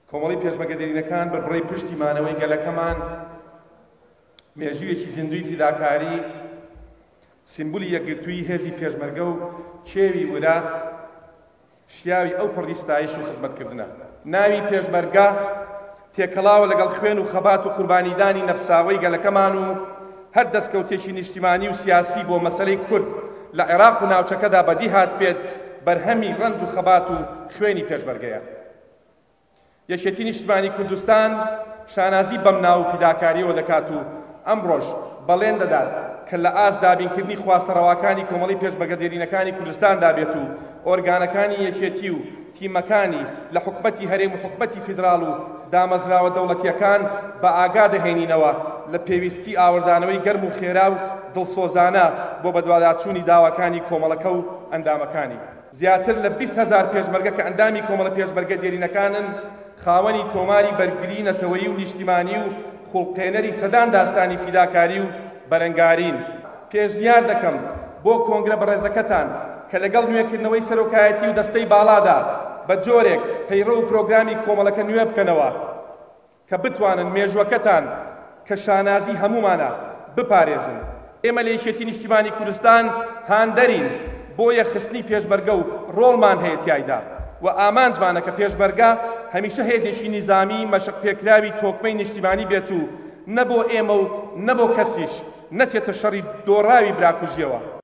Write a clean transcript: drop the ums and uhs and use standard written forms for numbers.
کۆمەڵەی پێشمەرگە دێرینەکان بەربڕەی پشتی مانەوەی گەلەکەمان، مێژوویەکی زیندووی فیداکاری، سیمبولی یەکگرتوویی هێزی پێشمەرگە و کێوی ورە، شیاوی ئەو پەڕی ستایش و خزمەتکردنە. ناوی پێشمەرگە تێکەڵاوە لەگەڵ خوێن و خەبات و قوربانیدانی نەپساوەی گەلەکەمان و هەر دەستکەوتێکی نیشتیمانی و سیاسی بۆ مەسەلەی کورد لە عێراق و ناوچەکەدا بەدی هاتبێت بەرهەمی ڕەنج و خەبات و خوێنی پێشمەرگەیە. یەکێتی نیشتمانی کوردستان شانازی بەم ناو و فیداکارییەوە دەکات و ئەمڕۆش بەڵێن دەدات کە لە ئاست دابینکردنی خواستە ڕەواکانی کۆمەڵەی پێشمەرگە دێرینەکانی کوردستاندا بێت و ئۆرگانەکانی یەکێتی و تیمەکانی لە حکومەتی هەرێم و حکومەتی فیدراڵ و دامەزراوە دەوڵەتییەکان بە ئاگا دەهێنینەوە لە پێویستی ئاوڕدانەوەی گەرم و خێرا و دڵسۆزانە بۆ بەدواداچوونی داواکانی کۆمەڵەکە و ئەندامەکانی. زیاتر لە 20 هەزار پێشمەرگە کە ئەندامی کۆمەڵە پێشمەرگە دێرینەکانن، خاوەنی تۆماری بەرگری نەتەوەیی و نیشتیمانی و خوڵقێنەری سەدان داستانی فیداکاری و بەرەنگارین. پێشنیار دەکەم بۆ کۆنگرە بەڕێزەکەتان کە لەگەڵ نوێکردنەوەی سەرۆکایەتی و دەستەی باڵادا بە جۆرێک پەیڕەو و پرۆگرامی کۆمەڵەکە نوێ بکەنەوە کە بتوانن مێژووەکەتان کە شانازی هەموومانە بپارێزن. ئێمە لە یەکێتی نیشتیمانی کوردستان هاندەرین بۆ یەکخستنی پێشمەرگە و ڕۆڵمان هەیە تیایدا و ئامانجمانە کە پێشمەرگە هەمیشە هێزێکی نیزامی مەشقپێکراوی تۆکمەی نیشتیمانی بێت و نە بۆ ئێمە و نە بۆ کەسیش نەچێتە شەڕی دۆڕاوی براکوژیەوە.